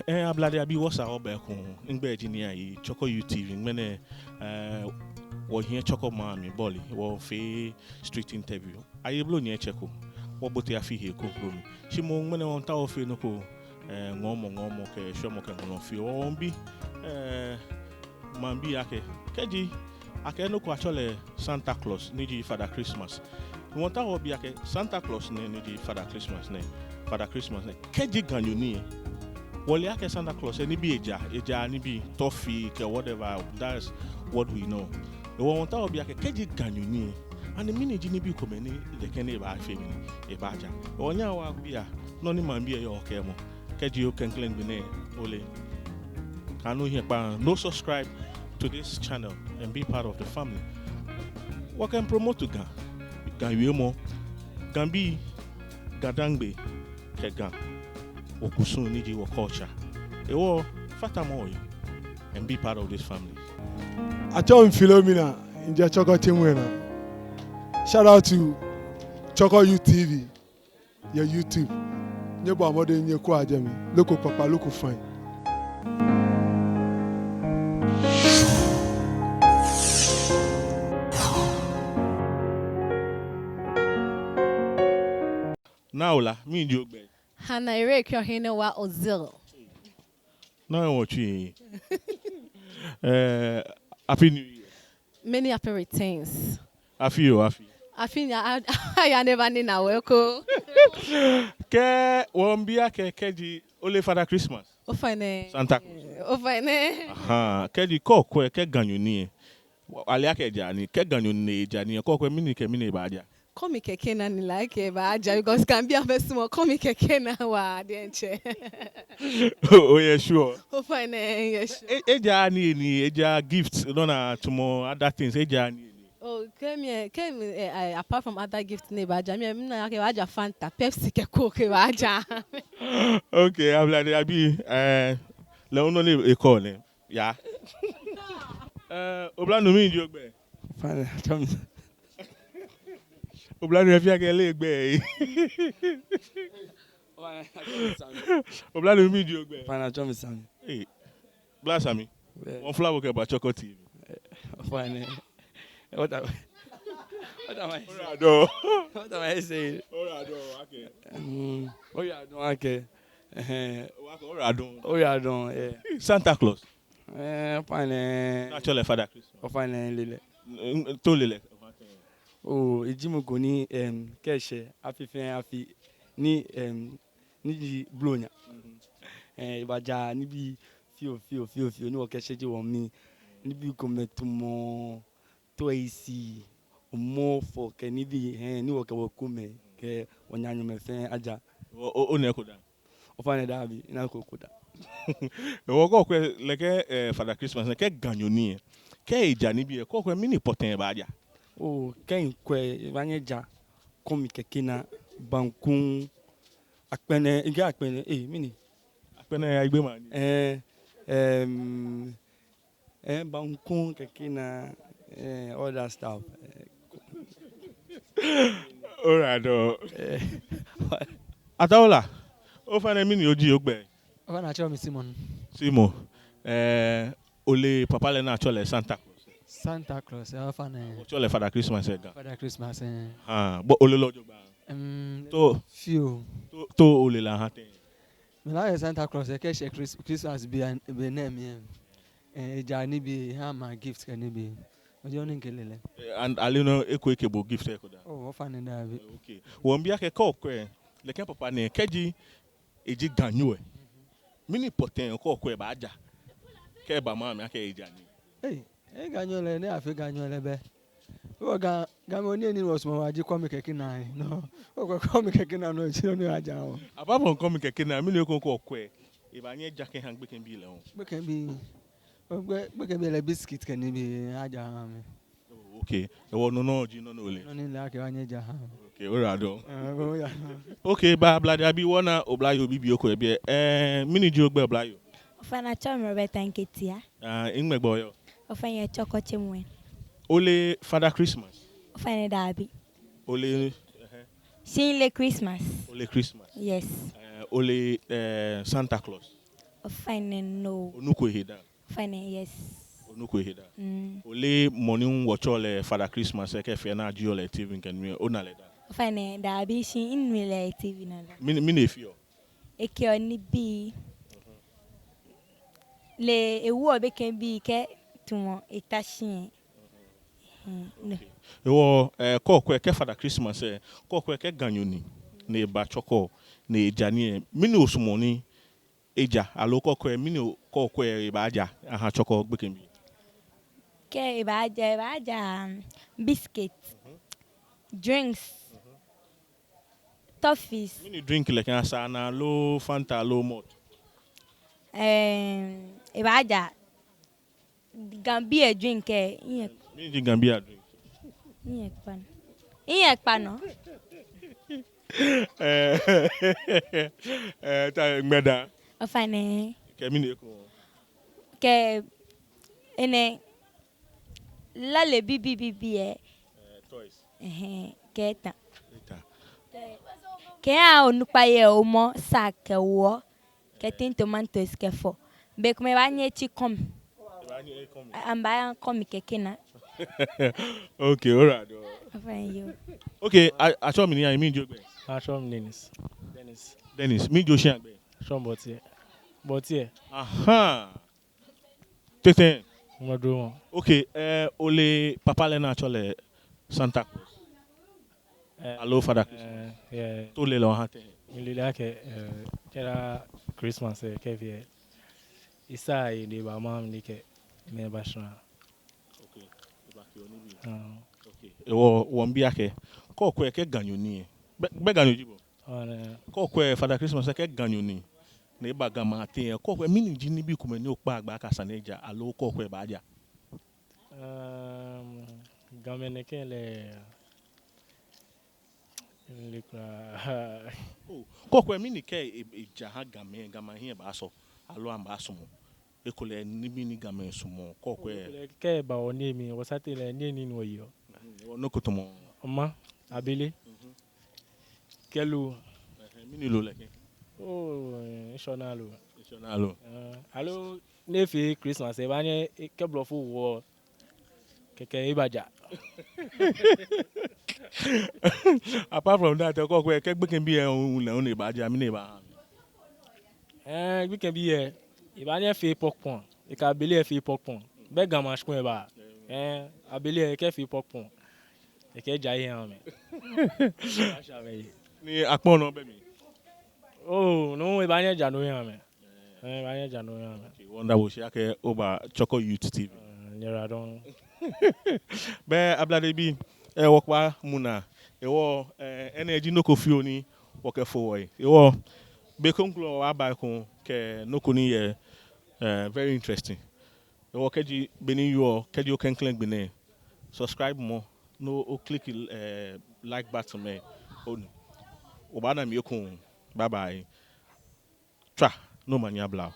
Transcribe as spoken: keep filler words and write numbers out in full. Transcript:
Ɛɛ, Ablade abii, wɔsaa wɔba ekoŋŋ. Migbɛi ji Nii Ayi, Chorkor Youth T V. Ŋmɛnɛ, ɛɛ, wɔhiɛ Chorkor maŋ mli bɔle, wɔfee street interview. Aye, blɔnyi etsɛko, wɔbote afi hee kroko mli. Shi moŋ ŋmɛnɛ wɔmiitao wɔfee nɔ ko, ɛɛ, ŋɔɔmɔ, ŋɔɔmɔ kɛ shwɛmɔ kɛ ŋɔɔmɔ fioo. Wɔmiibi, ɛɛ, maŋbii akɛ, kɛji akɛɛ nɔ ko atsɛɔ lɛ Santa Claus, ni ji Father Christmas. Wɔmiitao wɔbi akɛ Santa Claus nɛɛ, ni ji Father Christmas nɛɛ, Father Christmas nɛɛ, kɛji Ganyo ni lɛ, wɔle akɛ Santa Claus lɛ nibii ejaa, ejaa nibii, toffee kɛ whatever, that's what we know. Hewɔ wɔmiitao wɔbi akɛ kɛji Ganyo ni lɛ, ani mɛni ji nibii komɛi ni lɛ kɛ ni ebaafee mɛni, ebaaja. Hewɔ nyɛhaa wɔbia nɔ ni maŋbii lɛ yɔɔ kɛɛmɔ. Kɛji oklɛŋklɛŋ gbi nɛɛ ole, kaaha ohiɛ kpaŋ, ni o subscribe to this channel and be part of the family. Wɔkɛ promote Ga, Ga wiemɔ, Ga bii, Ga Dangme, kɛ Ga, wɔkusum ni ji wɔ culture. Hewɔ fatamɔ oyi and be part of this family. Atsɛɔ mi Philomena, mijɛ Chorkor Chemuenaa. Shout out to Chorkor Youth T V. Yɛ YouTube. Nyɛbɔa mɔdɛŋ nyɛkwɛa jɛmɛ. Loko kpakpa, loko fine. Naa Ola, mɛni ji ogbɛi? Hannah Erekior Henewa Ozil. Naa, wɔtsui. Eh, Happy New Year. Many happy returns. Afi oo, afi. Afi ni a, a, aya ni eba ni na wɔ eko. Kɛ wɔmiibi akɛ, kɛji ole Father Christmas. Ofainɛ. Santa Claus. Ofainɛ. Aha, kɛji kɛ okwɛ, kɛ Ganyo ni lɛ, ale akɛ eja nii, kɛ Ganyo ni eja nii lɛ, kɛ okwɛ mɛni kɛ mɛni ebaaja? Kɔmi kɛkɛ naa ni lɛ akɛ ebaaja, because Gabii amɛsumɔɔ kɔmi kɛkɛ naa waa diɛŋtsɛ. Oh, oh, yeah, sure. Ofainɛ, yeah, sure. E, ejaaa nii, nii, ejaaa gift, no, no, tamɔ other things, ejaaa nii, nii. Oh, kɛ mi, kɛ mi, eh, eh, apart from other gift ni ebaaja, mi, mina akɛ ebaaja Fanta, Pepsi kɛ Coke ebaaja. Okay, Ablade abii, eh, lɛ hu nɔ ni ekɛɛ nɛ. Ya. Eh, oblanuu, mɛni ji ogbɛi? Ofainɛ, atsɛɔ mi. Oblanuu, efee akɛ eleee egbɛi. Ofainɛ, atsɛɔ mi Sammy. Oblanuu, mɛni ji ogbɛi? Ofainɛ, atsɛɔ mi Sammy. Hey, Bla Sammy. Yeah. Wɔmiifɔ̃ bo kɛba Chorkor T V. Eh, ofainɛ. What am, what am I saying? Oyiwaladɔŋŋ. What am I saying? Oyiwaladɔŋŋ, okay. Mm, oyiwaladɔŋŋ, okay. Eh, okay, oyiwaladɔŋŋ. Oyiwaladɔŋŋ, yeah. Santa Claus. Eh, ofainɛ. Ni atsɛɔ lɛ Father Christmas. Ofainɛ, mile lɛ. N-, n-, te ole lɛ? Oh, eji mɔ ko ni, em, kɛ eshɛ afi fɛɛ afi ni, em, ni ji blonya. Mhm. Eh, ebaaja nibii fioo, fioo, fioo, fioo, ni wɔkɛshɛje wɔmii. Nibii komɛi tamɔ toys, omɔ fɔɔ kɛ nibii, eh, ni wɔkɛ wɔwekumɛi kɛ wɔnanemɛi fɛɛ aja. O, o, ona eko dã? Ofainɛ, dabi, mina eko dã. Hewɔ kɛ okwɛ, like, eh, Father Christmas, kɛ Ganyo ni lɛ, kɛ eja nibii lɛ, kɛ okwɛ mɛni pɔtɛɛ ebaaja? Oh, kɛ mikwɛ, ebaanyɛ eja kɔmi kɛkɛ naa, banku, akpɛnɛ, mikɛɛ akpɛnɛ, eh, mɛni? Akpɛnɛ, ayigbɛi maŋ ni. Eh, em, Eh, banku kɛkɛ naa, eh, all that stuff. Eh, oyiwaladɔŋŋ. Eh, Ataa Ola, ofainɛ mɛni ji ogbɛi? Ofainɛ, atsɛɔ mi Simon. Simon. Eh, ole papa lɛ ni atsɛɔ lɛ Santa Claus? Santa Claus, eh, ofainɛ. Wɔtsɛɔ lɛ Father Christmas yɛ Ga. Father Christmas, eh. Ah, bo ole lɛ jogbaŋŋ? Em, to. Fioo. To, to ole lɛ aha tɛŋŋ? Mile akɛ Santa Claus lɛ, kɛ eshɛ Chris-, Christmas be, be nɛɛ mli lɛ, eh, eja nibii, ehaa maŋ gift kɛ nibii. Ojɛ oni kɛ lɛ lɛ. Eh, and ale nɔ eko ekɛ bo gift eko dã? Oh, ofainɛ, dabi. Eh, okay. Wɔmiibi akɛ kɛ okwɛ, like, papa nɛɛ, kɛji eji Ganyo lɛ, mɛni pɔtɛɛ kɛ okwɛ ebaaja? Kɛ eba maŋ mli akɛ eja nii. Hey. Eh, Ganyo lɛ, ni afee Ganyo lɛ bɛ. Wɔ Ga, Ga mli ni, ni wɔsumɔɔ waa ji kɔmi kɛkɛ naa lɛ. No. Okwɛ kɔmi kɛkɛ naa, no ji nɔ ni aja wɔ. Apart from kɔmi kɛkɛ naa, mɛni eko kɛ okwɛ, ebaanyɛ eja kɛha gbekɛbii lɛ hu? Gbekɛbii. Gbɛ-, gbekɛbii lɛ biscuit kɛ nibii aja aha amɛ. Oh, okay. Hewɔ no nɔŋŋ ji nɔ ni ole. Nɔ ni mile akɛ ebaanyɛ eja aha. Okay, oyiwaladɔŋŋ. Eh, oyiwaladɔŋŋ. Okay, baa Ablade abii, wɔna oblayoo bibioo ko yɛ biɛ. Eh, mɛni ji ogbɛi, oblayoo? Ofainɛ, atsɛɔ mi Roberta Nketia. Ah, nɛgbɛ oyɔɔ? Ofainɛ, Chorkor Chemuenaa. Ole Father Christmas? Ofainɛ, dabi. Ole, eh, shi mile Christmas. Ole Christmas? Yes. Eh, ole, eh, Santa Claus? Ofainɛ, no. Onuko ehe dã? Ofainɛ, yes. Onuko ehe dã? Mm. Ole mɔ ni wɔtsɛɔ lɛ Father Christmas lɛ kɛ fɛɛ ni ajieɔ lɛ T V kɛ nii, ona lɛ dã? Ofainɛ, daabi, shi minu lɛ T V nɔ dã. Mɛni, mɛni efeɔ? Ekeɔ nibii. Lɛ ewoɔ gbekɛbii kɛ tumɔ eta shi lɛ. Hmm, no. Okay. Hewɔ, eh, kɛ okwɛ, kɛ Father Christmas lɛ, kɛ okwɛ kɛ Ganyo ni, ni eba Chorkor, ni eja nii lɛ, mɛni osumɔɔ ni eja, aloo kɛ okwɛ, mɛni o-, kɛ okwɛ ebaaja aha Chorkor gbekɛbii? Kɛ ebaaja, ebaaja, um, biscuit, drinks, toffees. Mɛni drink lɛ kɛ, Asaana aloo Fanta aloo malt? Ehm, ebaaja Gambian drink lɛ, minyɛ. Mɛni ji Gambian drink? Minyɛ kpa nɔ. Minyɛ kpa nɔ. Eh, eh, ta ŋmɛ dã. Ofainɛ. Kɛ mɛni ekoŋŋ? Kɛ enɛ lɔle bibii bibii lɛ. Eh, toys. Ɛhɛɛ, kɛ eta. Eta. Kɛ, kɛ onukpa yɛ omɔ sa kɛ wɔ, kɛ tin tomatoes kɛ fɔ. Be ko mɛi baanyɛ etsi kɔmi. Ebaanyɛ ekɔmi. A, amɛbaakɔmi kɛkɛ naa. Okay, alright. Ofainɛ, yoo. Okay, a, atsɛɔ mi ni, mɛni ji ogbɛi? Atsɛɔ mi Dennis. Dennis. Dennis, mɛni ji oshia gbɛi? Atsɛɔ mi Bɔtiɛ. Bɔtiɛ. Aha. Tɛtɛ. Mɔ dromɔ. Okay, eh, ole papa lɛ ni atsɛɔ lɛ Santa Claus? Eh, aloo Father Christmas? Eh, yeah. Te ole lɛ oha tɛŋŋ? Mile lɛ akɛ, eh, kɛ́ daa Christmas lɛ kɛfee lɛ, esaa lɛ ni eba maŋ mli ni ekɛ mɛi aba shra. Okay. Ebakɛɔ nibii. Ah. Okay. Hewɔ, wɔmiibi akɛ, kɛ okwɛ kɛ Ganyo ni lɛ, gbɛ, gbɛ Ganyo ji bo? Ɔɔ, nɛ. Kɛ okwɛ Father Christmas lɛ kɛ Ganyo ni, ni eba Ga maŋ teŋ lɛ, kɛ okwɛ mɛni ji nibii komɛi ni okpaa gbɛ akɛ esa ni eja, aloo kɛ okwɛ ebaaja? Ehm, Gamɛi nɛkɛ lɛ, mile kwraa. Oh, kɛ okwɛ mɛni kɛ e, eja ha Gamɛi, Gamɛi ahiɛ baasɔ, aloo amɛbaasumɔ. Ekolɛ nibii ni Gamɛi sumɔɔ, kɛ okwɛ. Ekolɛ kɛ eba wɔniimɛi, wɔsaateŋ lɛ, niyenii ni wɔyeɔ. Mhm, wɔnɔ ko tamɔ? Oma, abele. Mhm. Kɛ loo. Ɛhɛɛ, mɛni loo lɛ kɛ? Oh, eh, ŋshɔnaa loo. Ŋshɔnaa loo. Eh, aloo, ni efee Christmas, ebaanyɛ, eh, kɛ blɔfo wɔ, kɛkɛ ebaja. Apart from that, kɛ okwɛ, kɛ gbekɛbii lɛ, o, lɛ, o, ni ebaaja, mɛni ebaaha? Eh, gbekɛbii lɛ, ebaanyɛ efee popcorn, ekɛ abele lɛ efee popcorn. Bɛ Ga maŋ shikpɔŋ eba. Eh, abele lɛ ekɛfee popcorn. Ekɛja eha amɛ. Ni akpɔnɔ bɛ mli? Oh, no, ebaanyɛ eja no eha amɛ. Eh, ebaanyɛ eja no eha amɛ. Okay, wonderful. Shi akɛ oba Chorkor Youth T V. Eh, nyɛyiwaladɔŋŋ. Bɛ Ablade bii, eh, wɔkpa mu naa. Hewɔ, eh, enɛ ji nɔ ko fioo ni wɔkɛfɔ wɔhe. Hewɔ, be kroko wɔbaaba ekoŋŋ kɛ nɔ ko ni yɛ, eh, very interesting. Hewɔ kɛji be ni yɔɔ, kɛji oklɛŋklɛŋ gbi nɛɛ, subscribe mɔ, ni o click, eh, like button lɛ, onu. Obaana mi ekoŋŋ. Bye bye. Tswa, ni omanye aba oo.